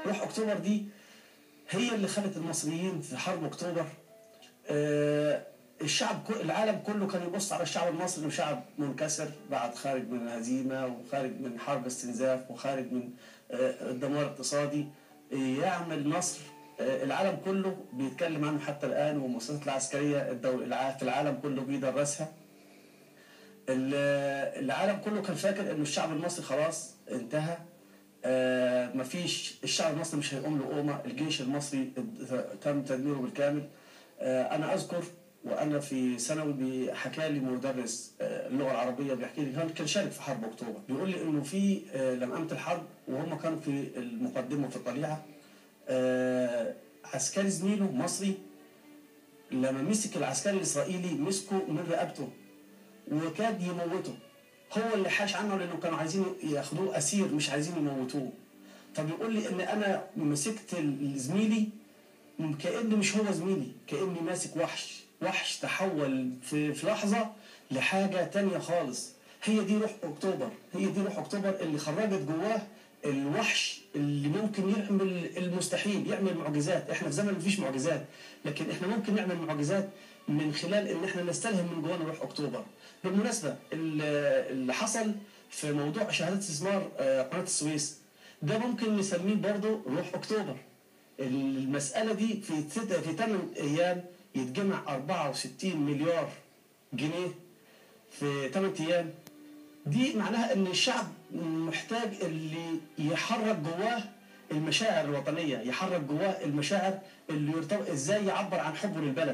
روح اكتوبر دي هي اللي خلت المصريين في حرب اكتوبر. الشعب، العالم كله كان يبص على الشعب المصري انه شعب منكسر بعد خارج من الهزيمة وخارج من حرب استنزاف وخارج من دمار اقتصادي، يعمل نصر العالم كله بيتكلم عنه حتى الان، والمؤسسات العسكرية في العالم كله بيدرسها. العالم كله كان فاكر انه الشعب المصري خلاص انتهى، مفيش، الشعب المصري مش هيقوم له قومه، الجيش المصري تم تدميره بالكامل. انا اذكر وانا في ثانوي حكى لي مدرس اللغة العربية، بيحكي لي كان شارك في حرب اكتوبر، بيقول لي انه في لما قامت الحرب وهم كانوا في المقدمة في الطليعة، عسكري زميله مصري لما مسك العسكري الاسرائيلي مسكه من رقبته وكاد يموته، هو اللي حاش عنه لانه كانوا عايزين ياخدوه اسير مش عايزين يموتوه. فبيقول لي ان انا مسكت زميلي كأنه مش هو زميلي، كأني ماسك وحش، وحش تحول في لحظة لحاجة تانية خالص. هي دي روح اكتوبر، هي دي روح اكتوبر اللي خرجت جواه الوحش اللي ممكن يعمل المستحيل، يعمل معجزات. احنا في زمن مفيش معجزات، لكن احنا ممكن نعمل معجزات من خلال ان احنا نستلهم من جوانا روح اكتوبر. بالمناسبة اللي حصل في موضوع شهادات استثمار قناة السويس ده ممكن نسميه برضه روح اكتوبر. المسألة دي في 8 أيام يتجمع 64 مليار جنيه في 8 أيام. دي معناها إن الشعب محتاج اللي يحرك جواه المشاعر الوطنية، يحرك جواه المشاعر اللي يرتبط إزاي يعبر عن حبه للبلد.